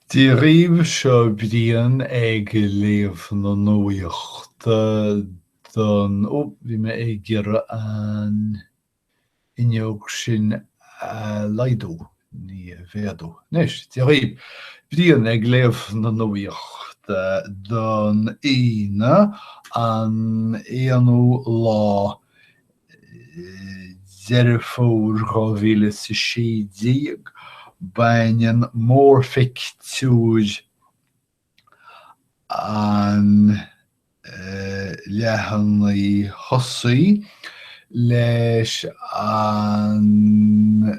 Dia dhaoibh, seo Brian ag léamh na nuachta don, ó, bhí mé ag iarraidh an fhuinneog sin a laghdú, ní a mhéadú. Anois, Dia dhaoibh, Brian ag léamh na nuachta don Aoine, an aonú lá Deireadh Fómhair 2016, baineann mórphictiúr an leathanaigh thosaigh leis an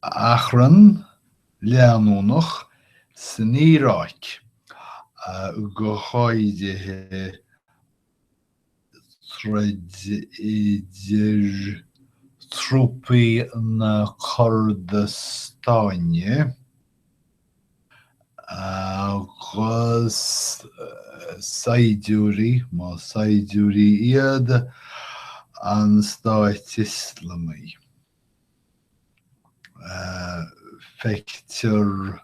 achrann leanúnach san Iaráic, go háirithe troid idir trúpaí na Cordastáine agus saighdiúirí, más saighdiúirí iad, an Stáit Ioslamaigh. Feictear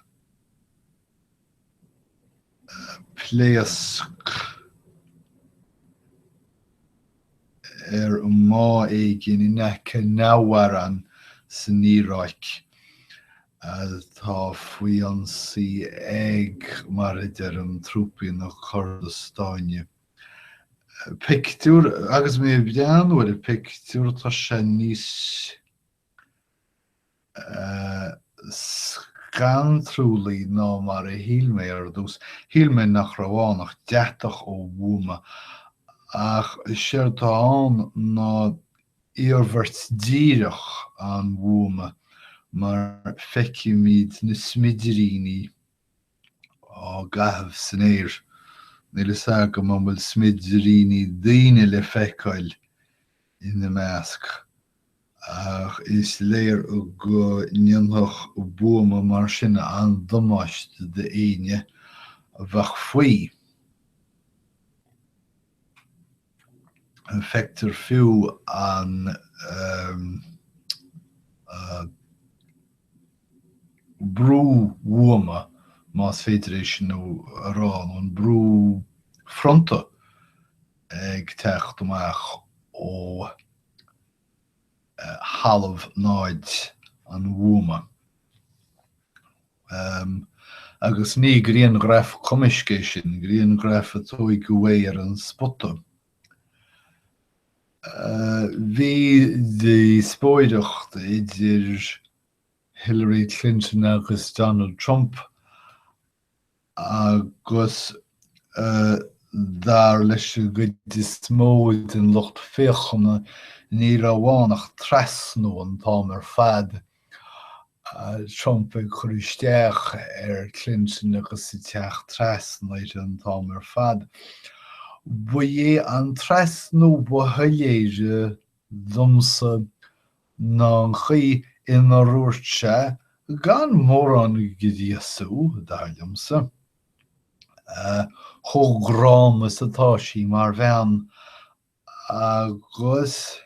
pléasc ar bhá éigin in aice Nahrawan san Iaráic atá faoi ionsaí ag, mar a deirim, trúpaí na Cordastáine. Pictiúr, agus mé ag breathnú ar an phictiúr, tá sé níos scantrúlaí ná mar a shíl mé ar dtús. Shíl mé nach raibh ann ach deatach ó bhuama, ach séard atá ann ná iarmhairt díreach an bhuama, mar feicimid na smidiríní. á gcaitheamh san aer. Níl fhios agam an bhfuil smidiríní daoine le feiceáil ina measc, ach is léir go ndéanfadh buama mar sin an-damáiste d'éinne a bheadh faoi. Feictear fiú an brú-bhuama, más féidir é sin a rá, nó an brú-fhronta ag teacht amach ó thalamh náid an bhuama. Agus ní grianghraf cumaisc é sin, grianghraf a tóigeadh é ar an spota. Bhí díospóireacht idir Hillary Clinton agus Donald Trump agus dar leis an gcuid is mó den lucht féachana ní raibh ann ach trasnú an t-am ar fad, Trump ag cur isteach ar Clinton agus ag teacht trasna uirthi an t-am ar fad. Ba é an trasnú ba shoiléire domsa ná an chaoi inar dhúirt sé, gan mórán gríosú, dar liomsa, chomh gránna is atá sí mar bhean agus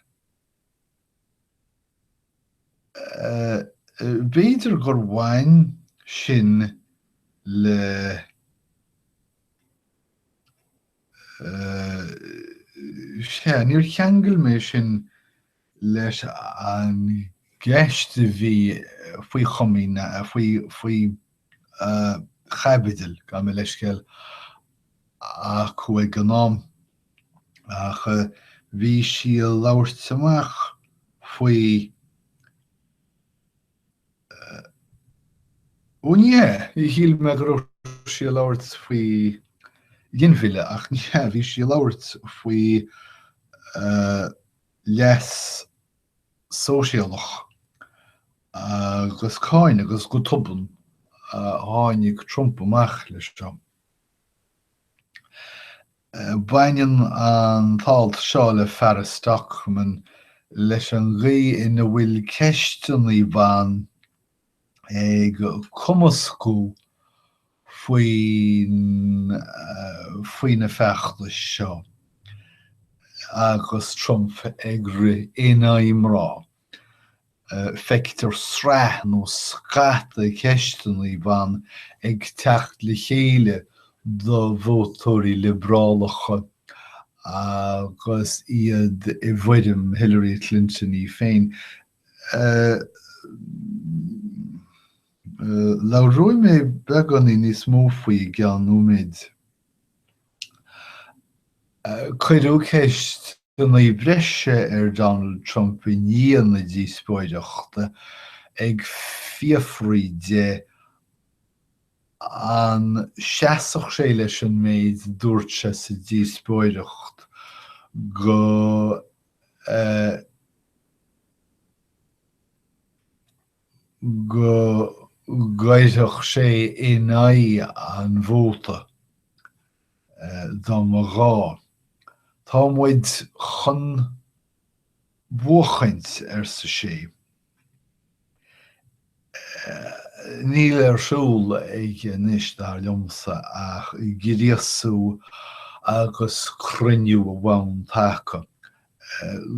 b'fhéidir gur bhain sin le Sea, níor cheangail mé sin leis an gceist a bhí faoi chomaoin, faoi, faoi chaibidil, gabh mo leithscéal, acu ag an am, ach bhí sí ag labhairt amach faoi. Ó ní hea, shíl mé go raibh sí ag labhairt faoi ghinmhilleadh ach ní hea, bhí sí ag labhairt faoi leas sóisialach agus cáin agus go tobann tháinig Trump amach leis seo. Baineann an t-alt seo le Farah Stockman leis an gcaoi ina bhfuil ceisteanna ban ag cumascú faoi na feachtais seo agus Trump ag rith in aghaidh mná. Feictear sraith nó scata ceisteanna ban ag teacht le chéile do vótóirí liobrálacha agus iad i bhfoirm Hillary Clinton í féin. Labhróidh mé beagáinín níos mó faoi i gceann nóiméid. Cuireadh ceisteanna breise ar Donald Trump i ndiaidh na díospóireachta, ag fiafraí de an seasfadh sé leis an méid a dúirt sé sa díospóireacht go go gcuirfeadh sé in aghaidh an vóta dá mba ghá. Tá muid chun buachaint, arsa sé. Níl ar siúl aige anois, dar liomsa, ach gríosú agus cruinniú a bhonn taca.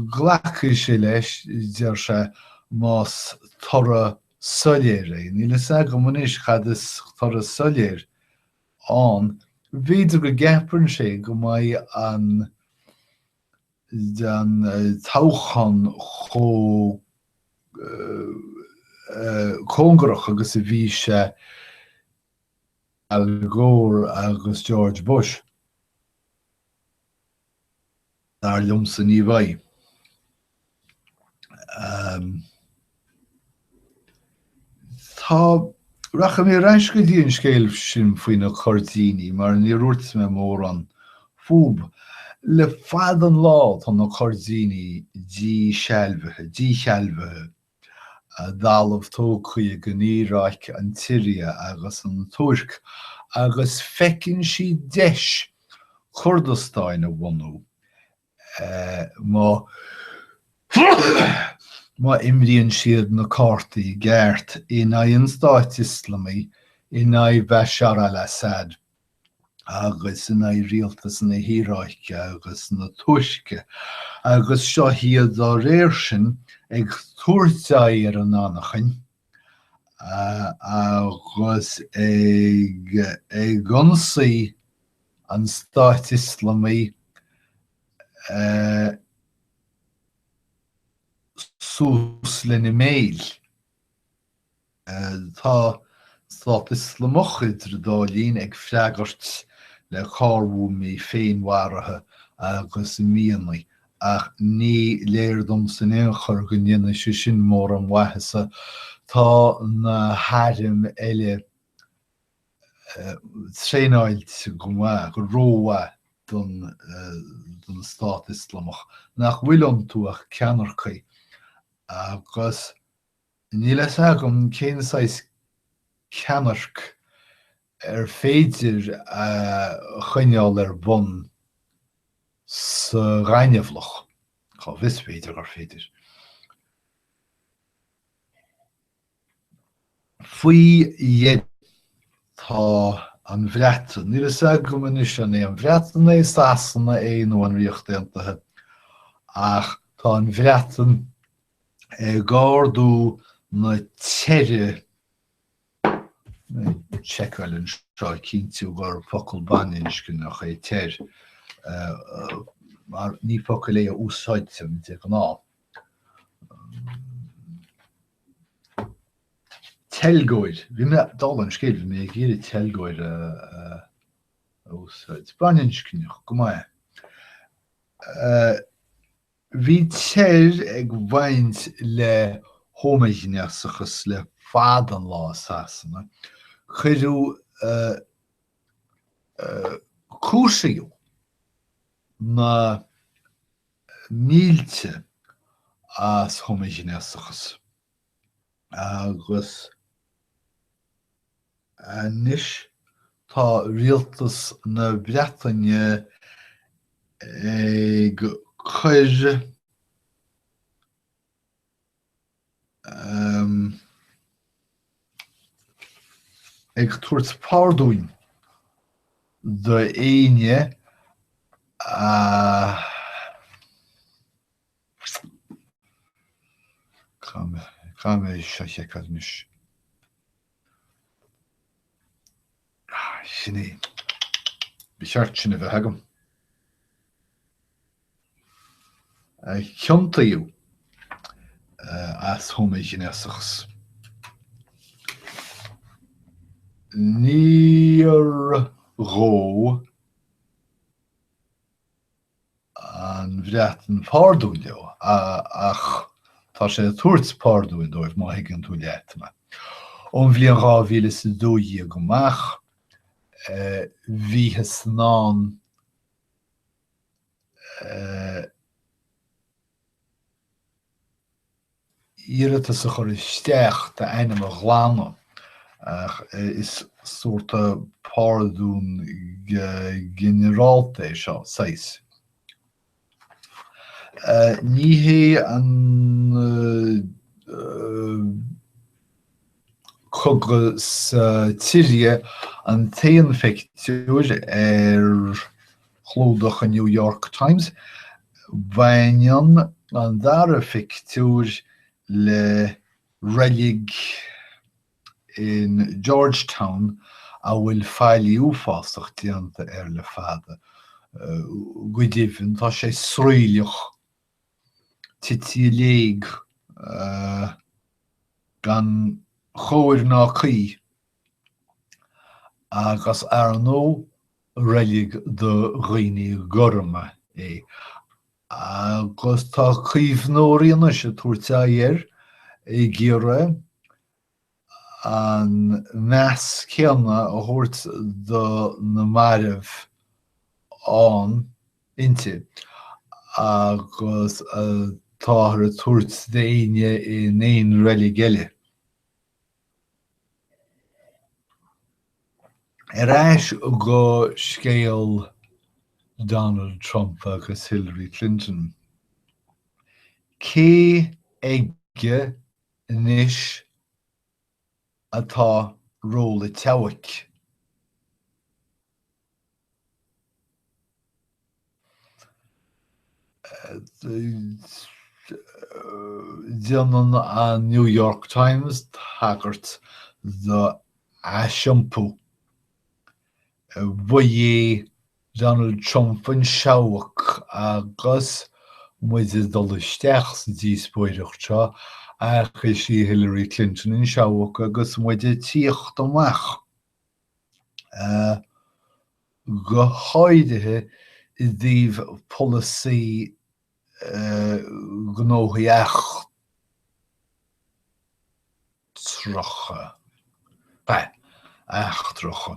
Glacfaidh sé leis, deir sé, más toradh soiléir é. Níl a fhios agam anois cad is toradh soiléir ann. B'fhéidir go gceapann sé go mbeidh an toghchán chomh cóngarach agus a bhí sé Al Gore agus George Bush. Dar liomsa ní bheidh. Tá, rachaidh mé ar ais go dtí an scéal sin faoi na Coirdínigh mar níor dhúirt mé mórán fúb. Le fada an lá tá na Coirdínigh díshealbhaithe, díshealbhaithe, a dtalamh tógtha ag an Iaráic, an tSiria agus an Tuirc agus feiceann siad deis Curdastáin a bhunú. Má má imríonn siad na cártaí i gceart in aghaidh an Stáit Ioslamaigh, in aghaidh Bashar al-Assad agus in aghaidh rialtas na hIaráice agus na Tuirce, agus seo iad dá réir sin ag tabhairt aghaidh ar an anachain agus ag ag ionsaí an Stáit Ioslamaigh suas lena mbéil. Tá Stát Ioslamach idir an dá linn ag freagairt le carr-bhuamaí féinmharaithe agus mianaigh, ach ní léir domsa in aon chor go ndéanfaidh sé sin mórán maitheasa. Tá na hairm eile traenáilte go maith, go rómhaith don don Stát Ioslamach, nach bhfuil iontu ach ceannaircigh, agus níl a fhios agam cén saghas ceannairc ar féidir a choinneáil ar bun sa ghaineamhlach. Cá bhfios, b'fhéidir gur féidir. Faoi dheireadh, tá an Bhreatain, níl a fhios agam anois an é an Bhreatain é, Sasana é nó an Ríocht Aontaithe, ach tá an Bhreatain ag ardú na teire, seiceáil anseo, cinntiú gur focal baininscneach é teir, mar ní focal é a úsáidtim de ghnáth. Teilgeoir. Bhí mé, dála an scéil, bhí mé ag iarraidh teilgeoir a úsáid. Baininscneach, go maith. Bhí teir ag baint le homaighnéasachas le fada an lá i Sasana. Cuireadh, cúisíodh na mílte as homaighnéasachas agus anois tá rialtas na Breataine ag cur ag tabhairt pardúin d'éinne a. Caithfidh mé seo a sheiceáil anois. Sin é. Ba cheart sin a bheith agam. A ciontaíodh as homaighnéasachas. Níor ghabh an Bhreatain pardún leo, ach tá sé ag tabhairt pardúin dóibh, má thuigeann tú leat mé. Ón bhliain 2012 amach, bhíothas in ann iarratas a chur isteach d'ainm a ghlanadh, ach is sórt pardún ginearálta é seo, saghas. Ní hé an cogadh sa tSiria an t-aon phictiúr ar chlúdach an New York Times. Baineann an dara phictiúr le reilig in Georgetown a bhfuil faillí uafásach déanta air le fada. Go deimhin, tá sé sraoilleach, tite i léig, gan chóir ná caoi, agus ar ndóigh, reilig do dhaoine gorma é. Agus tá caomhnóirí anois ag tabhairt aghaidh air, ag iarraidh an meas céanna a thabhairt do na mairbh ann, inti, agus atáthar ag tabhairt d'éinne in aon reilig eile. Ar ais go scéal Donald Trump agus Hillary Clinton. Cé aige anois atá ról an tseabhaic? Déanann an New York Times tagairt d'aisiompú. Ba é Donald Trump an seabhac agus muid ag dul isteach sa díospóireacht seo ach is í Hillary Clinton an seabhac agus muid ag tíocht amach, go háirithe i dtaobh polasaí gnóthaí eachtracha. Eachtracha.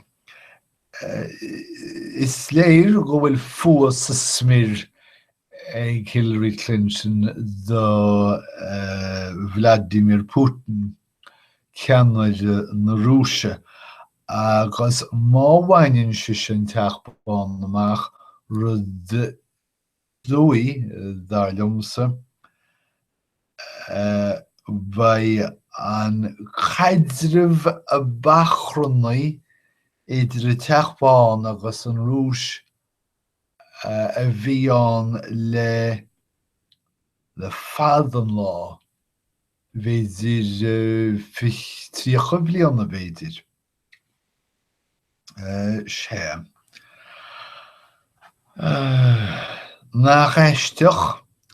Is léir go bhfuil fuath sa smior ag Hillary Clinton do Vladimir Putin, ceannaire na Rúise, agus má bhaineann sise an Teach Bán amach, rud is dóigh, dar liomsa, beidh an caidreamh a b'achrannaí idir an Teach Bán agus an Rúis a bhí ann le le fada an lá, b'fhéidir 30 bliana b'fhéidir. Sea. Nach aisteach,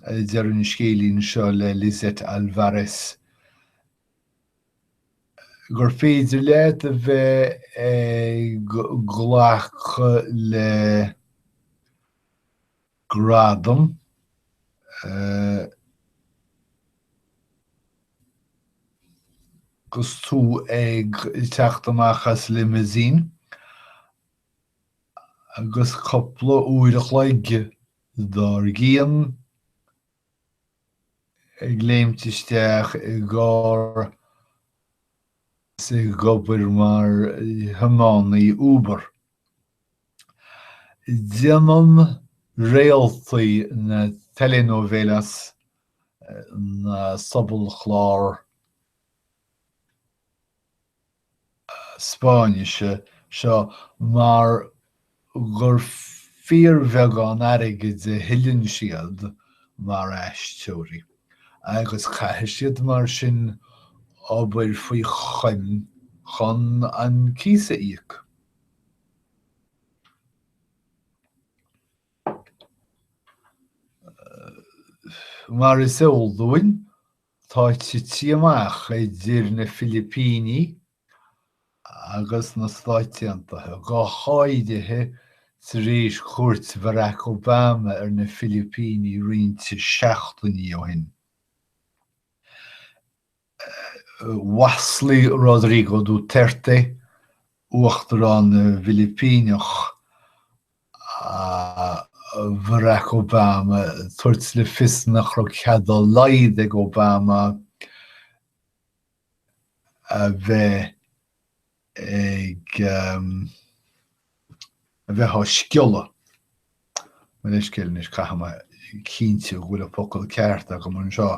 a deir an scéilín seo le Lizette Alvarez, gur féidir leat a bheith ag glacadh le gradam agus tú ag teacht amach as limousine agus cúpla uair a chloig dár gcionn ag léimt isteach i gcarr is ag obair mar thiománaí Uber. Déanann réaltaí na telenovelas, na sobalchlár Spáinnise seo mar gur fíorbheagán airgid a thuilleann siad mar aisteoirí. Agus caithfidh siad mar sin obair faoi choim chun an cíos a íoc. Mar is eol dúinn, tá tite amach idir na Filipíní agus na Stáit Aontaithe, go háirithe tar éis chuairt Barack Obama ar na Filipíní roinnt seachtainí ó shin. Mhaslaigh Rodrigo Duterte, Uachtarán na bhFilipíneach, Barack Obama, ag tabhairt le fios nach raibh cead dá laghad ag Obama a bheith ag a bheith á sciolladh. Mo leithscéal anois, caithfidh mé cinntiú go bhfuil an focal ceart agam anseo.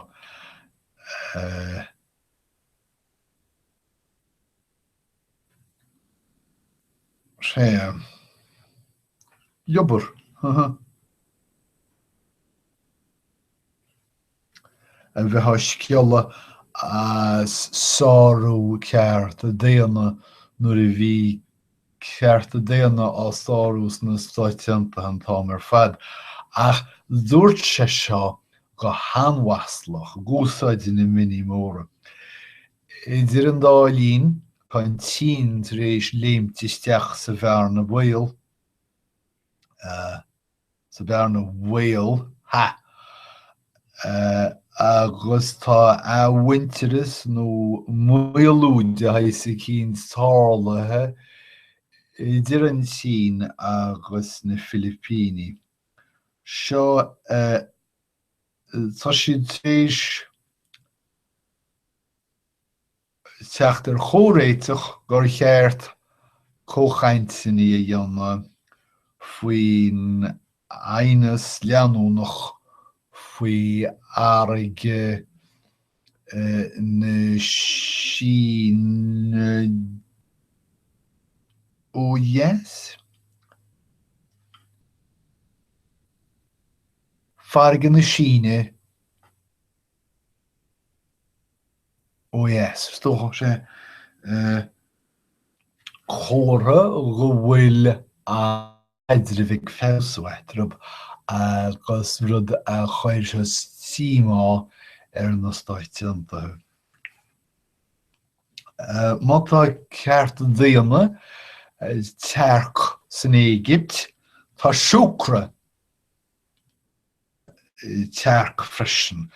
Sea. Liobar. a bheith á sciolladh as sárú cearta daonna nuair a bhí cearta daonna á sárú sna Stáit Aontaithe an t-am ar fad. Ach dúirt sé seo go han-mhaslach, ag úsáid na mionnaí móra. Idir an dá linn, tá an tSín tar éis léimt isteach sa bhearna baol. sa bhearna bhaoil, ha! agus tá athmhuintearas nó maolú de shaghas eicínt tarlaithe idir an tSín agus na Filipíní. Seo, tá siad tar éis teacht ar chomhréiteach gur cheart comhchainteanna a dhéanamh faoin aighneas leanúnach faoi fharraige na Síne ó Dheas. Farraige na Síne ó dheas. Is dócha, sé comhartha go bhfuil an caidreamh ag feabhsú eatarthu agus rud a chuirfeas díomá ar na Stáit Aontaithe. Má tá cearta daonna tearc san Éigipt, tá siúcra tearc freisin.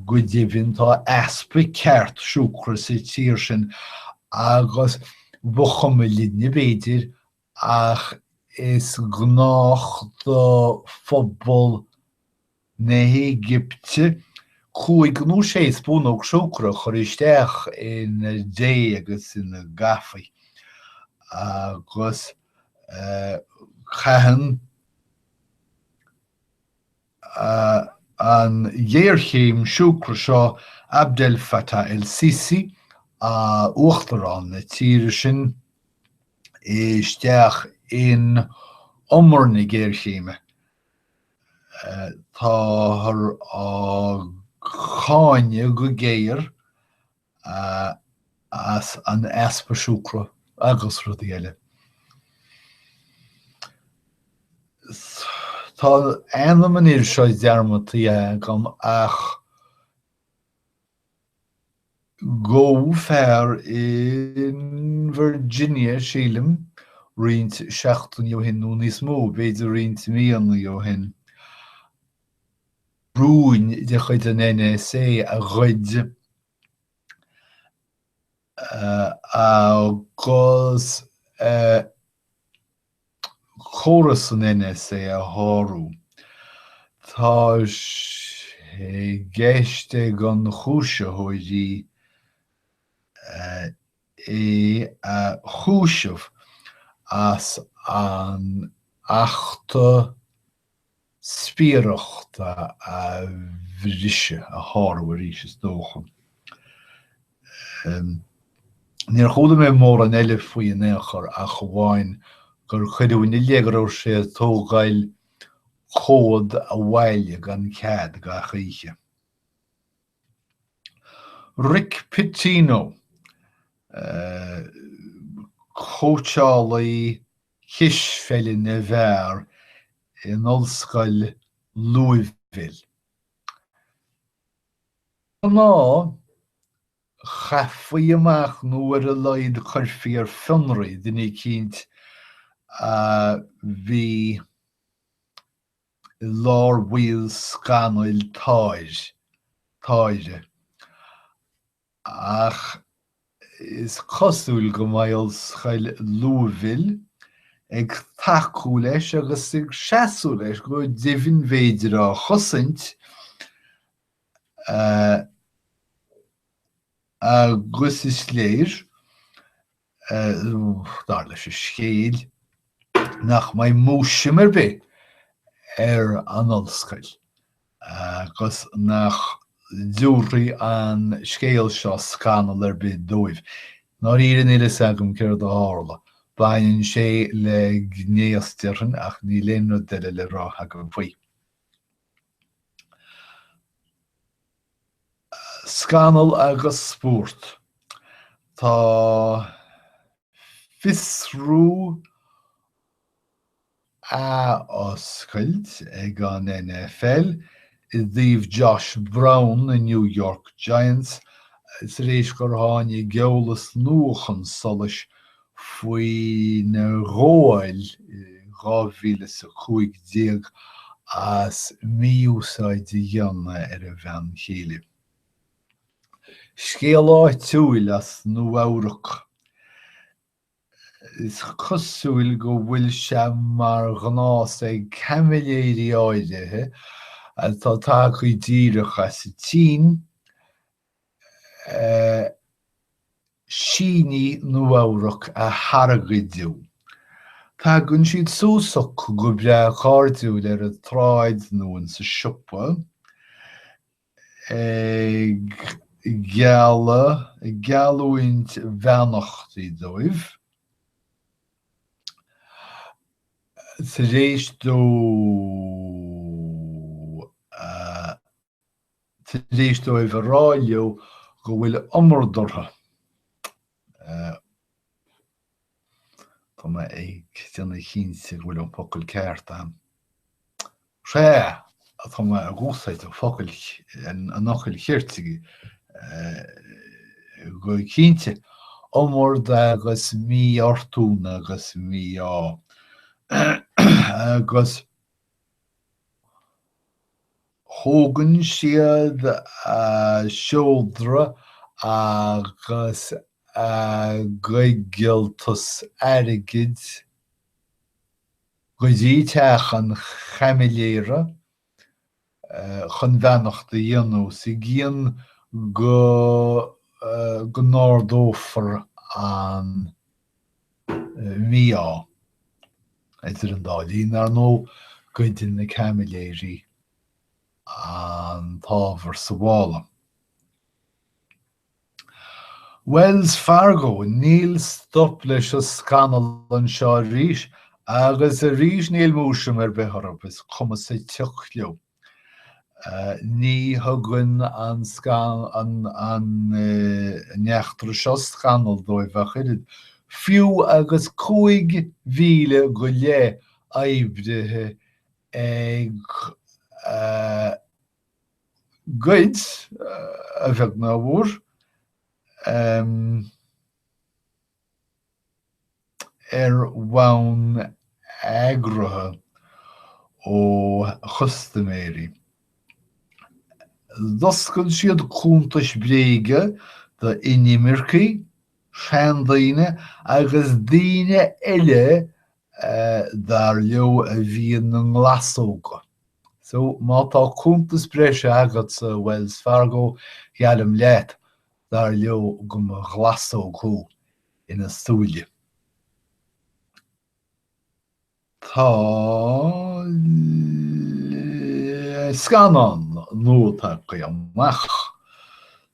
Go deimhin tá easpa ceart siúcra sa tír sin agus ba chuma linne b'fhéidir ach is gnách do phobal na hÉigipte cúig nó sé spúnóg siúcra a chur isteach ina dtae agus ina gcaife agus caitheann an ghéarchéim siúcra seo Abdel Fattah el-Sisi, uachtarán na tíre sin, isteach in umar na géarchéime. Táthar á cháineadh go géar as an easpa siúcra agus rudaí eile. Tá ainm an fhir seo dearmadta agam ach gabhadh fear in Virginia, sílim, roinnt seachtainí ó shin, nó níos mó, b'fhéidir roinnt míonna ó shin, rúin de chuid an NSA a ghoid agus córas an NSA a shárú. Tá sé i gceist ag an chúisitheoirí é a chúiseamh as an Acht Spiaireachta a bhriseadh, a shárú arís, is dócha. Níor chuala mé mórán eile faoi in aon chor ach amháin gur cuireadh ina leith go raibh sé ag tógáil comhad abhaile gan cead gach oíche. Rick Pitino, cóitseálaí cispheile na bhfear in Ollscoil Louisville. Ná chaithfí amach nó ar a laghad cuirfí ar fionraí duine eicínt a bhí i lár bhuíon scannail táir, táire. Ach is cosúil go mbeidh Ollscoil Louisville ag tacú leis agus ag seasamh leis, go deimhin b'fhéidir á chosaint, agus is léir, dar leis an scéal, nach mbeidh múisiam ar bith ar an ollscoil agus nach dtabharfaidh an scéal seo scannal ar bith dóibh. I ndáiríre níl a fhios agam céard a tharla. Baineann sé le gnéas déarfainn ach níl aon rud eile le rá agam faoi. Scannal agus spórt. Tá fiosrú á oscailt ag an NFL i dtaobh Josh Brown na New York Giants tar éis gur tháinig eolas nua chun solais faoina ghabháil i 2015 as mí-úsáid a dhéanamh ar a bhean chéile. Scéal áitiúil as Nua-Eabhrac. Is cosúil go bhfuil sé mar ghnás ag caimiléirí áirithe atá tagtha díreach as an tSín, Sínigh Nua-Eabhrac a thargaidiú. Tagann siad suas chucu go breá cairdiúil ar an tsráid nó insa siopa, ag gealladh, ag geallúint beannachtaí dóibh, tar éis dó a. tar éis dóibh a rá leo go bhfuil iomard orthu. Tá mé ag déanamh cinnte go bhfuil an focal ceart agam. Sea, tá mé ag úsáid an focail, an fhocail chirt go cinnte. Iomard agus mífhortún agus mí-ádh. Agus. Thógann siad a seodra agus a gcoigilteas airgid go dtí teach an chaimiléara chun beannacht a dhéanamh sa gcion go go n-ardófar an mí-ádh. Idir an dá linn, ar ndóigh, goideann na caimiléirí an t-ábhar sa mhála. Wells Fargo, níl stop leis an scannal anseo arís, agus arís níl múisiam ar bith orthu, is cuma sa tsioc leo. Ní thugann an eachtra seo scannal dóibh ach oiread, fiú agus 5,000 go leith oibrithe ag goid, a bheag ná a mhór. ar bhonn eagraithe ó chustaiméirí. D'oscail siad cuntais bréige d'inimircigh, seandaoine agus daoine eile dar leo a bhí ina nglasóga. So, má tá cuntas breise agat sa Wells Fargo, geallaim leat, dar leo go mba ghlasóg thú. ina súile. Tá scannán nua tagtha amach,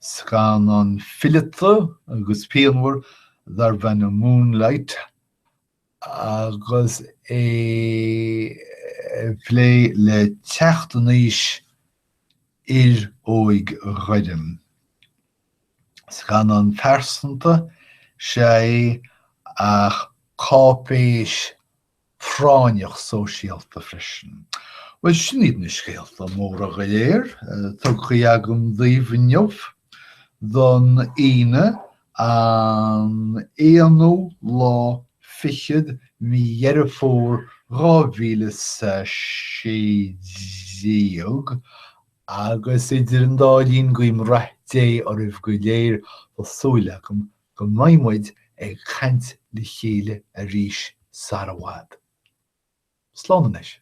scannán fileata agus pianmhar darb ainm Moonlight agus é ag plé le teacht in aois fhir óig ghoirm. Scannán pearsanta is ea é ach cáipéis phráinneach sóisialta freisin. Bhuel, sin iad na scéalta móra go léir tugtha agam daoibh inniu don Aoine an aonú lá fichead mí Dheireadh Fómhair 2016 Agus idir an dá linn guím rath Dé oraibh go léir, tá súil agam go mbeidh muid ag caint le chéile arís sara bhfad. Slán anois.